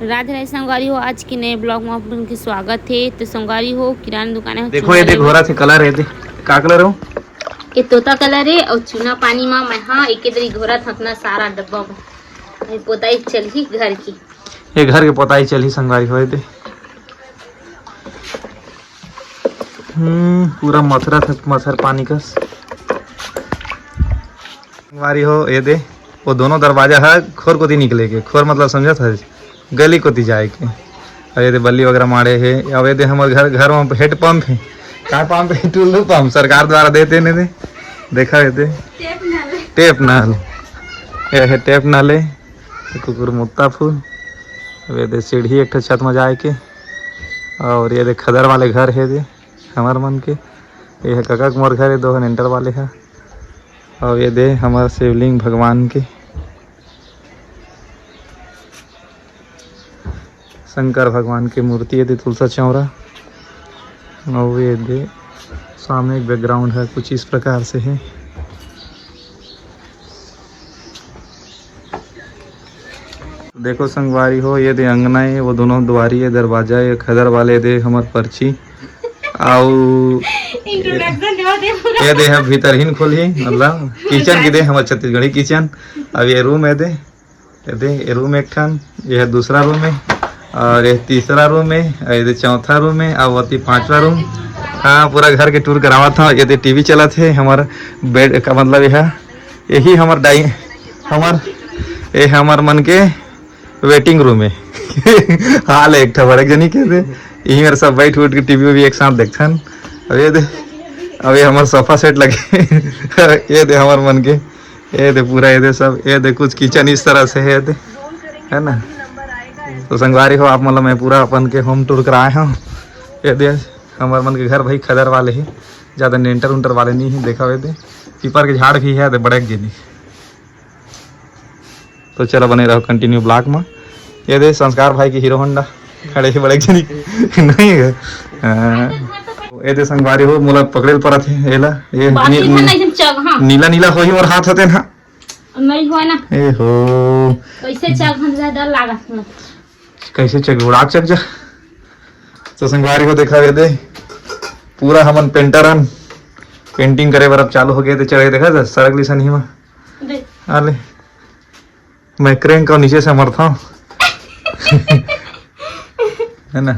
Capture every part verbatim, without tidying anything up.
राधे राधे संगवारी हो, आज के नए ब्लॉग में आप लोगन के स्वागत हे। तो संगवारी हो, किराना दुकान हे, देखो, ये देख, घोरा से कलर हे, देख, का कलर हो? ये तोता कलर हे। और चूना पानी में मैं, हाँ, एक दरी घोरा था अपना सारा डब्बा में। ये पोताई चलही घर की, ये घर के पोताई चलही संगवारी हो, ये दे। हम्म, पूरा मथरा था, मथर पानी कस। संगवारी हो, ये दे, वो दोनों दरवाजा हे खोर कोती निकले के, खोर मतलब समझत हस, गली कोती जाए के। और ये दे बल्ली वगैरह मारे हे। अब ये दे हमर घर, घर में हेड पंप हे, का पंप हे? टुल्लू पंप, सरकार द्वारा देते ने दे। देखा ये दे, टेप नल। टेप नल, ये हे टेप नल हे। कुकुर मुत्ता फूल। अब ये दे सीढ़ी एक ठो छत में जाए के। और ये दे खदर वाले घर हे दे हमर मन के। ये हे कका के मोर घर हे, दो हे नेंटर वाले हे। और ये दे हमर शिवलिंग भगवान के, शंकर भगवान के मूर्ति हे दे, तुलसा चौरा। और ये दे सामने एक बैकग्राउंड हे, कुछ इस प्रकार से हे। देखो संगवारी हो, ये दे अंगना हे, वो दोनों दुआरी हे, दरवाजा हे, खदर वाले दे हमर पर्ची। आउ इंट्रोडक्शन दे दे पूरा। ये दे हे भीतरहीन खोली, मतलब किचन की दे, हमर छत्तीसगढ़ी किचन। अब ये रूम हे दे, ये दे, ये रूम एक ठन, ये हे दूसरा रूम हे, और ये तीसरा रूम हे, और ये दे चौथा रूम हे, और वो ती पांचवा रूम। हाँ, पूरा घर के टूर करावत हव। ये दे टीवी चलत हे, हमर बेड का मतलब ये हे, यही हमर डाइ-, हमर, ये हमर मन के वेटिंग रूम हे। हॉल हे एक ठा बड़े जनी के दे, यही मेर सब बैठ उठ के टीवी भी एक साथ देखथन। अब ये दे, अब ये हमर सोफा सेट लगे। ये दे हमर मन के, ये दे पूरा, ये दे सब, ये दे कुछ किचन इस तरह से हे, ये दे, है ना? तो संगवारी हो, आप मन ल मैं पूरा अपन के होम टूर कराए हव। ये दे हमर मन के घर भाई खदर वाले हे, ज्यादा नेंटर उंटर वाले नहीं हे। देखा ये दे पीपर के झाड़ भी हे, ये दे बड़े जनी। तो चला बने रहो कंटिन्यू ब्लॉग में। ये दे संस्कार भाई की हीरो होंडा खड़े हे बड़े जनी। नहीं हे। हाँ। ये दे संगवारी हो, मोला पकड़े ल परत हे, एला, ये बाकी नी-, है नहीं, हम चग, हाँ। नीला नीला होही मोर हाथ हते ना। नहीं हो ना। ए हो। कैसे चग, हम ज्यादा लागत ना। कैसे चग, उड़ा चग जा। तो संगवारी हो, देखा ये दे, पूरा हमन पेंटर हन, पेंटिंग करे बर अब चालू हो गए थे, चढ़े देखा था, सड़क लिसन ही में। देख। आले, मैं क्रेन का नीचे से मरता हूँ। है ना?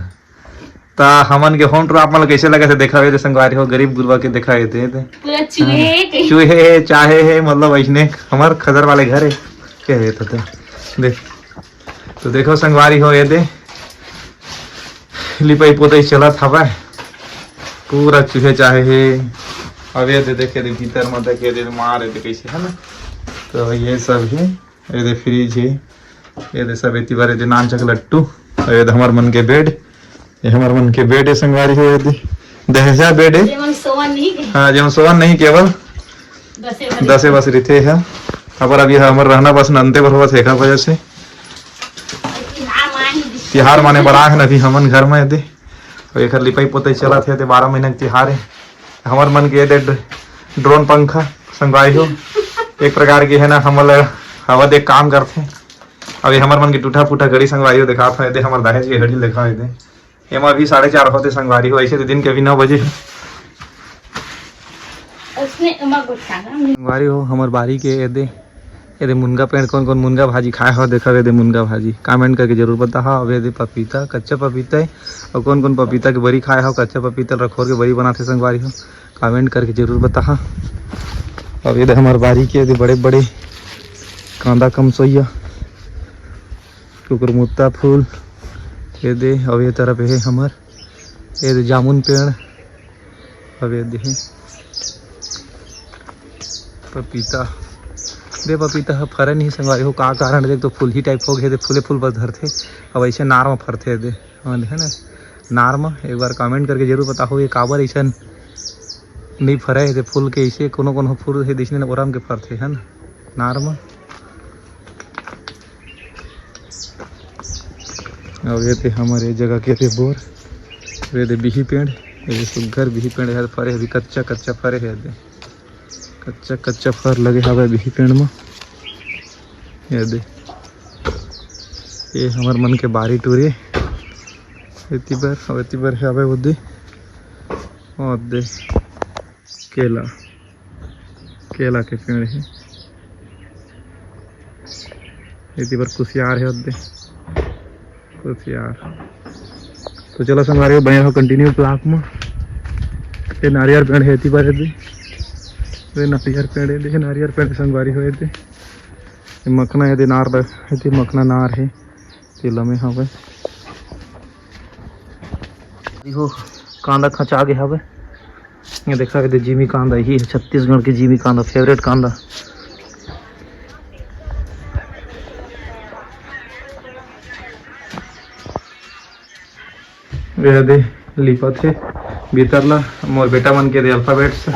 ता हमन के होम टूर आप मन ल कैसे लगे थे, देखा हुए थे संगवारी हो, गरीब गुरबा के देखा हुए थे, थे। पूरा चूहे हाँ। के। चूहे हे, चाहे हे, मतलब ऐसने हमर खदर वाले घर हे, क्या हे तो, तो देख, तो देखो संगवारी हो, ये दे लिपाई पोताई चलत हवय, पूरा चूहे चाहे हे। अब ये दे देखे दे भीतर में देखे दे मार दे कैसे है ना, तो ये सब हे। ये दे फ्रिज हे, ये दे सब एती बार, ये दे नान चक लट्टू, और ये दे हमर मन के बेड, ये हमर मन के बेड हे संगवारी हो, ये दे दहेजा बेड हे। जेमन सोवन नहीं के। हाँ, जेमन सोवन नहीं केवल दसे बस। दसे बस रिथे हे। अब अभी हमर रहना बस नंते बर होवत हे, एकर वजह से तिहार माने बड़ा है ना अभी हमन घर में, ये दे। और एकर लिपाई पोताई चलत हे, ये दे बारह महीना के तिहार हे। हमर मन के ये दे ड्र-, ड्रोन पंखा संगवारी हो, एक प्रकार के है ना, हमन ल हवा दे काम करथे। अब ये हमर मन के टूटा फूटा घड़ी संगवारी हो दिखात हवे, दे हमर दहेज के घड़ी देखा हे दे। एमा अभी साढ़े चार होते संगवारी हो, ऐसे तो दिन के अभी नौ बजे हे। उसने एमा गुस्सा ना। संगवारी हो, हमर बारी के ये दे, ये दे मुनगा पेड़, कौन कौन मुनगा भाजी खाए हो, देखा ये दे मुनगा भाजी, कमेंट करके जरूर बताहा। अब ये दे पपीता, कच्चा पपीता हे, और कौन कौन पपीता के बरी खाए हो, कच्चा पपीता ल रखोर के बरी बनाथे संगवारी हो, कमेंट करके जरूर बताहा। अब ये दे हमर बारी के ये दे बड़े बड़े कांदा कमसोइया, कुकुरमुत्ता फूल, ये दे, अउ ये तरफ हे हमर, ये दे जामुन पेड़, अब ये दे पपीता, दे पपीता ह फरे नहीं संगवारी हो, का कारण, देख तो फूल ही टाइप हो गए, दे फूले फूल बस धरथे, अब ऐसे नार म फरथे दे। हाँ, है ना, नार म एक बार कमेंट करके जरूर बताहो, ये काबर अइसन नइ फरय, ये फूल के अइसे कोनो कोनो फूल हे, जइसने ओरम के फरथे, है ना, नार म। अउ ये ते हमर ये जगह के ते बोर, ये दे बिही पेड़, ये सुग्घर बिही पेड़ हे, फरे अभी कच्चा कच्चा फरे हे, ये दे कच्चा कच्चा फर लगे हवय बिही पेड़ म। ये दे। ये हमर मन के बारी टूरी। एती बर, अउ एती बर हवे ओदे। ओदे केला, केला के पेड़ हे। एती बर कुसियार हे ओदे, कुसियार। तो चलो संगवारी हो, बने रहो continue vlog में। ये नारियर पेड़ हे एती बर, एदे। ये नारियर पेड़ हे, ये नारियर पेड़ संगवारी हो, एदे। ये मखना, एदे नार ल-, एदे मखना नार हे, ते लमे हवे। देखो, कांदा खचा गे हवे। ये देखा, एदे जिमी कांदा, यही है छत्तीसगढ़ के जिमी कांदा, favourite कांदा। ये दे, लिपत हे भीतर ला, मोर बेटा मन के दे alphabets।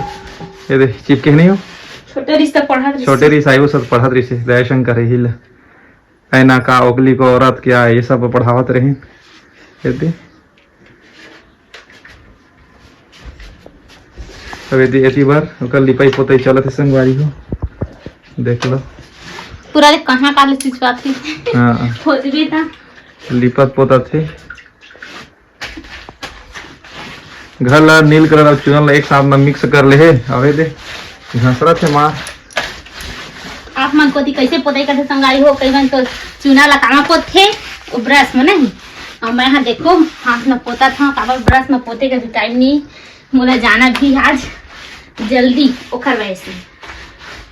ये दे, चिपके नहीं हो? छोटे रिस त पढ़त रिस। छोटे रिस आयु सब पढ़त रिस हे, दयाशंकर हे हिल। ऐना का, ओकली को औरत क्या, ये सब पढ़ावत रहिन। ये दे। अब एती, एती बर ओकर लिपाई पोताई चलत हे संगवारी हो, देख लो। पूरा देख कहाँ काले चीज बात हे। हाँ। खोजबे ता। लिपत पोतत हे। घर ला नील कलर अउ चूना ला एक साथ में mix कर ले हे। अबे दे, घसरत हे मार। आप मन कोती कैसे पोताई करथे संगवारी हो? कई मन तो चूना ला कामा पोतथे, वो ब्रश में नहीं। और मैं हाँ देखो, हाथ में पोतत हँव, काबर ब्रश में पोते के भी टाइम नहीं। मोला जाना भी आज जल्दी, ओखर वजह से।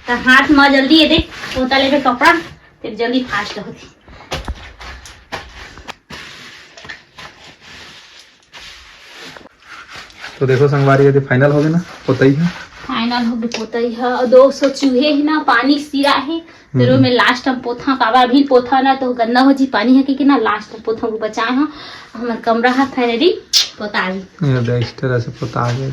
त हाथ म जल्दी ये देख, पोता लेबे कपड़ा, फिर जल्दी fast होथे। तो देखो संगवारी, ये final हो गे ना पोतई ह। Final हो गे पोतई ह। अउ दो सौ चूहे हे ना, पानी सिरा हे, फिर हम्म। ओमे last हम पोथा, काबर अभी पोथा ना तो गंदा हो जी पानी ह, कि ना last हम पोथा को बचाए ह। हमर कमरा ह finally पोता गे। ये देख, इस तरह से पोता गे।